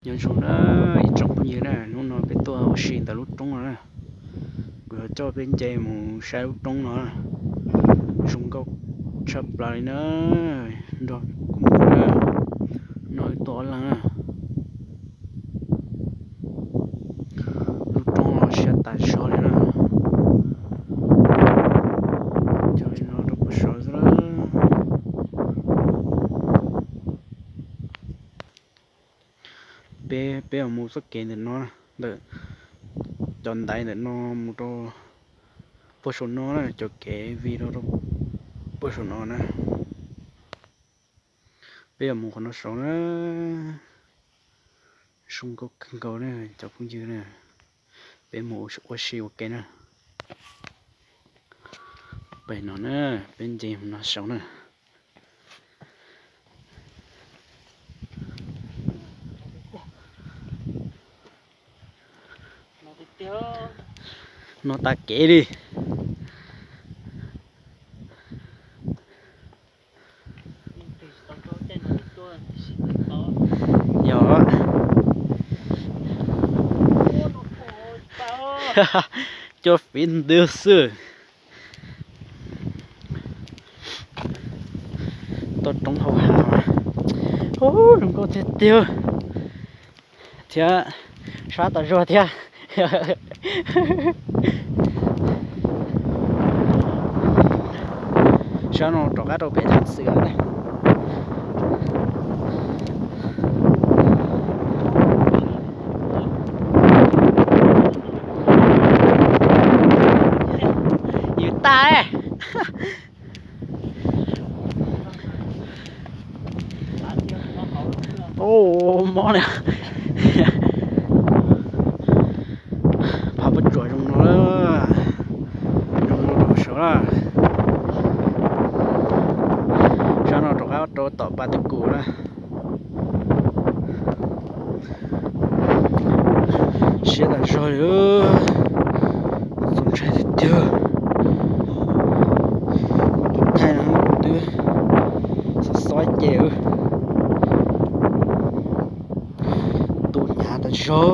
Nyob zoo na ib tsoom phooj ywg na, hnub no peb tuaj ua si ntawm lub roob no na. Kuv yuav coj peb nce mus saib lub roob no, zoo nkauj tshaj plaws li na. Nrog kuv mus na, no wb tuaj ob leeg na. Lub roob no siab tas zog li na. Cog li no rau puag saud xwb. Peb, peb yuav mus txoj kev ntawm no, ntawm cov ntaiv ntawm no mus rau puag saum no na, cov kev vij rau rau puag saum no na. Peb yuav mus qhov no saud na. Zoo nkauj kawg nkaus na cov phooj ywg na. Peb mus ua si ua ke na. Pem no na, peb nce mus no saud na. No tas kev li. Yog, cua fiv ntws xwb. Toj roob hauv hav, zoo nkauj tiag tiag thiab, sab tas zog thiab. Sab no rov qab rau pem thaj xwm lawm. Yws tag. Mob li. Phav puas tsuam zoo no, zoo no rau saud na. Sab no rov qab rau tom pas twg kum na. Siab tas zog li, txaus ntshai tiag tiag. Tus thaij no twb xob xob ces tu hnyav tas zog.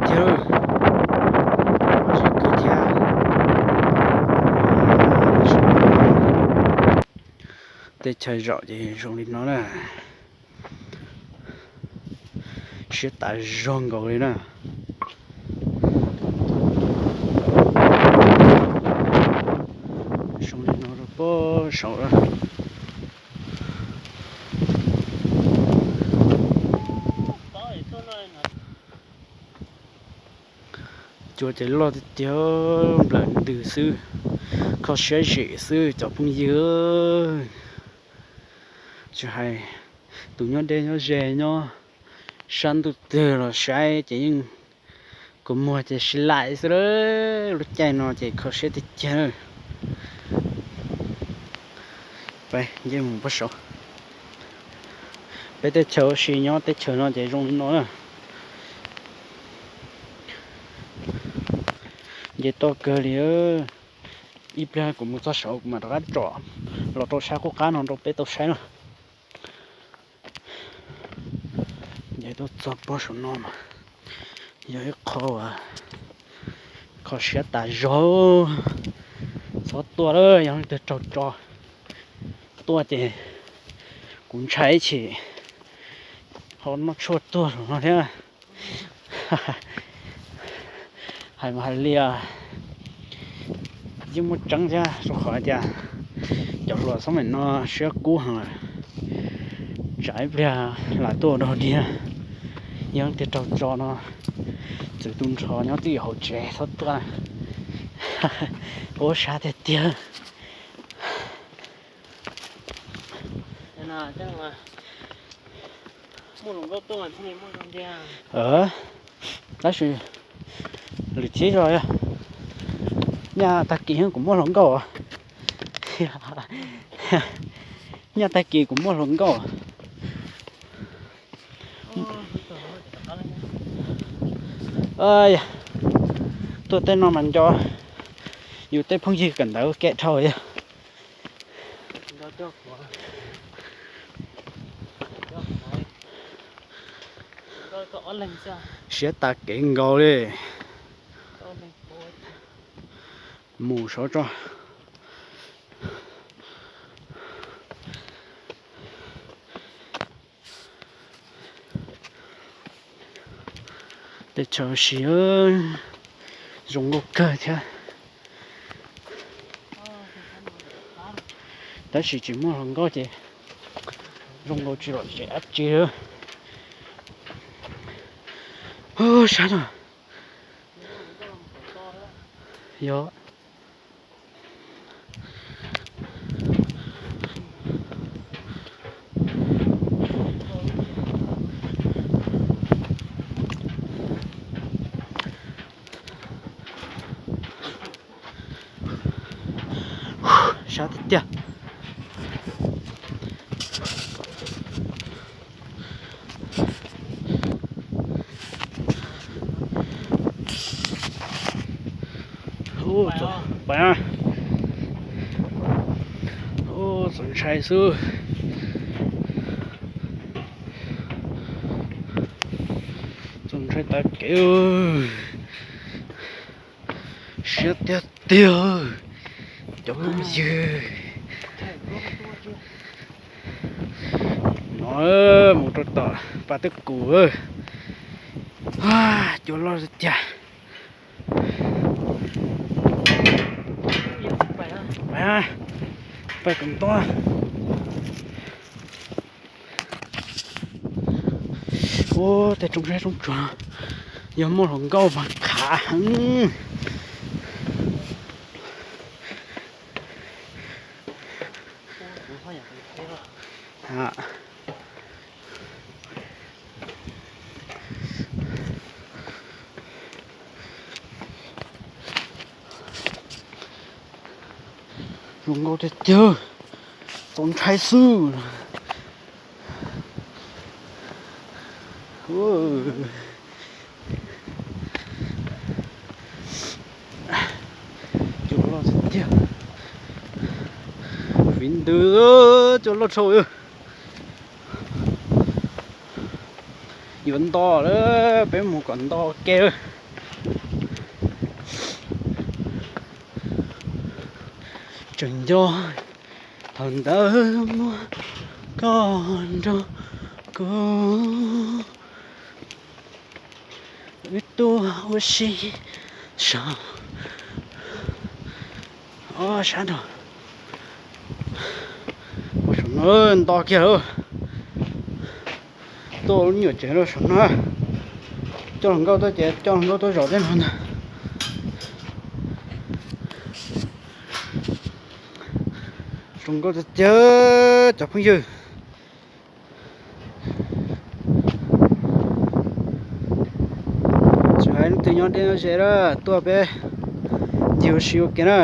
Tiag, teb chaws zaum ces zoo li no na. Siab tas zog nkaus li na. Zoo li no rau puag saud. Cua ces loj tiag tiag, nplawm ntws xwb, kho siab zim xwb cov phooj ywg. Tsis hais tus nyob deb nyob ze nyob sab ntuj twg los saib ces yeej kua muag ces sib laim xwb. Lub caij no ces kho siab tiag tiag. Peb nce mus puag saud. Peb teb chaws ua si nyob teb chaws no ces zoo li no na. Nce toj kawg li. Ib pliag kuv mus txog saud kuv mam rov qab tsom los rau sab qub qab no rau peb tau saib na. Nce tuaj txog puag saum no mas yog ib qho uas kho siab tas zog. Txhob tuaj lawm, yog leej twg raug tso tuaj ces kuv ntshai ib chim ho noj tshuaj tuag saum no thiab. Hais mas hais li, yeej muaj tseeb thiab rau qhov tias cov hluas xab maim no siab kub heev lawm. Tsam ib pliag lam tuaj ua dog dig, yog leej twg raug tso no, txwv tu nrho nyob twj ywm hauv tsev txhob tuaj. Ua sab tiag tiag. Tab sis lwm chim zog, nyaj tag kis kuv muaj hluas nkauj. Nyaj tag kis kuv muaj hluas nkauj. Tuaj tej no mas nco yus tej phooj ywg kawm ntawv kem dhau yog. Siab tas kev nkaus li. Mus sov tso. Tej chaw ua si zoo nkauj kawg thiab. Tab sis tsis muaj hluas nkauj ces zoo nkaus tsis lom zem dab tsi. Sab no. Yog. Sab tiag tiag. Txaus ntshai xwb. Txaus ntshai tas kev. Siab tiag tiag cov phooj ywg. No mus rau tom pas twb kus. Cua loj tiag tiag. Pais kom nto. Ua tej roob zeb roob tsuag, yog muaj hluas nkauj mas khav heev. Zoo nkauj tiag tiag, txaus ntshai xwb. Cua loj tiag tiag. Fiv ntws, cua loj dhau. Yuav nto lawm, peb mus kom nto ke. Tseem nco thaum ntawd muaj koj nrog kuv, wb tuaj ua si saum sab nrog. Ua saum no nto kiag lawm. Tuaj lub nyuam tsev rau saum no. Coj hluas nkauj tuaj ces coj hluas nkauj tuaj zaum tej no ntag. Zoo nkauj tiag tiag cov phooj ywg. Tsis hais leej twg nyob deb nyob ze na, tuaj peb ncig ua si ua ke na.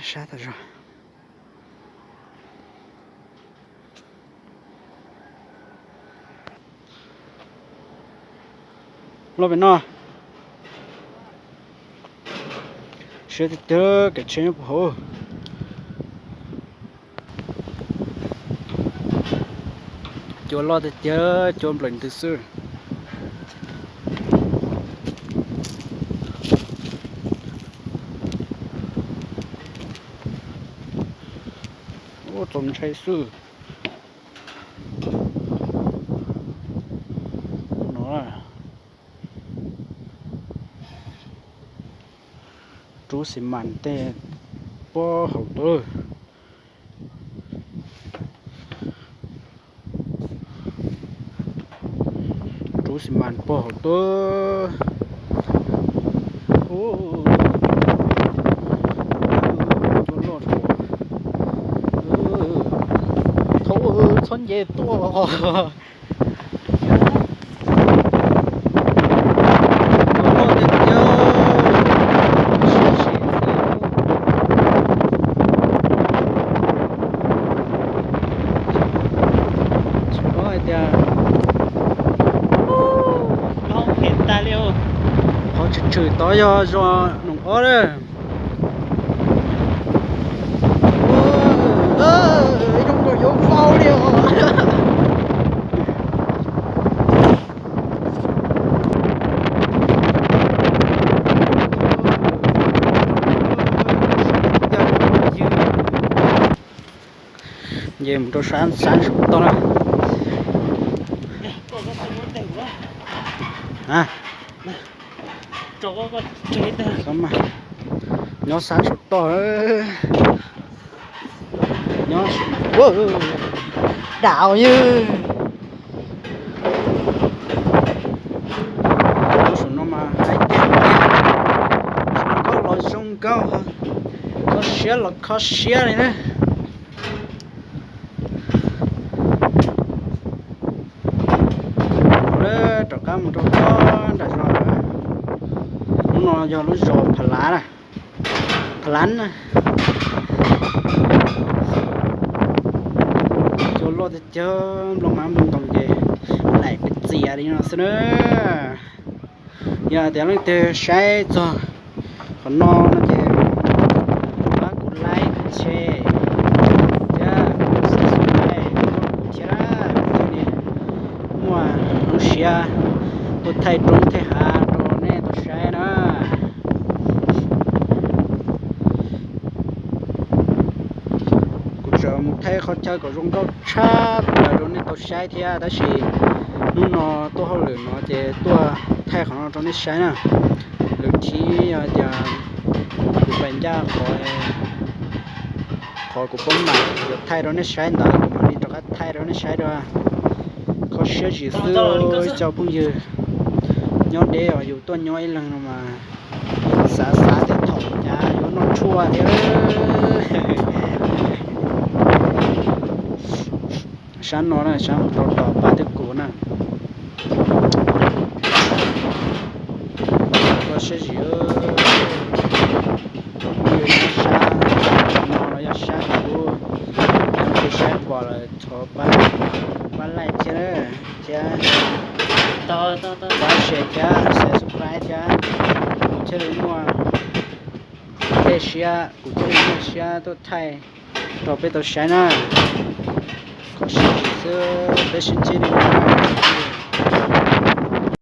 Sab tas zog. Los pem no. Siab tiag tiag, kev tsheb nyob puag hauv. Cua loj tiag tiag, cua nplawm ntws xwb. Ua txaus ntshai xwb. No, rub xi mas tej pob hauv tuaj. Rub xi mas pob hauv tuaj. Cua loj. Thaub, txhob nce tuaj. Cua loj tiag tiag. Siab sim xwb. Tod yog zos Noom Ob na. Ib zoo nkaus yuav vau li os. Nce mus rau sab, sab saum toj na. Nyob sab saum toj. Nyob, dam yog. Nyob saum no mas hais tias zoo nkauj los zoo nkauj, kho siab los kho siab li na. Rov qab mus rau tod nram zos. Lub no yog lub zos Pha Lav na. Pha Lav na. Cua loj tiag tiag, nplooj mab nplooj ntoos ces laim txias li no xwb na. Yog tias leej twg saib txog qhov no no ces pab kuv like, share thiab subscribe thiab na, thiaj li muaj lub siab tuaj thaij roob thaij hav rau nej tau saib na. Kuv tseem mus thaij qhov chaw kom zoo nkauj tshaj plaws rau nej tau saib thiab, tab sis hnub no tuaj hauj lwm no ces tuaj thaij qhov no rau nej saib na. Lwm thib yog tias kuv pais ncaj qhov, qhov kuv pab mam yuav thaij rau nej saib ntawd kuv mam li rov qab thaij rau nej saib dua. Kho siab zim xwb ib co phooj ywg. Nyob deb os, yus tuaj nyob ib leeg no mas xav xav tias thaum cas yuav noj tshuaj thiab. Sab no na, sab mus rau tom pab twb kuv na. Kho siab zim. Yog sab no los yog sab kuv, yog leej twg saib pom lawm thov pab like thiab na, thiab pab share thiab subscribe thiab, kuv thiaj li muaj tej siab, kuv thiaj li muaj siab tuaj thaij rau peb tau saib na. Kho siab zim xwb, peb sib ntsib dua.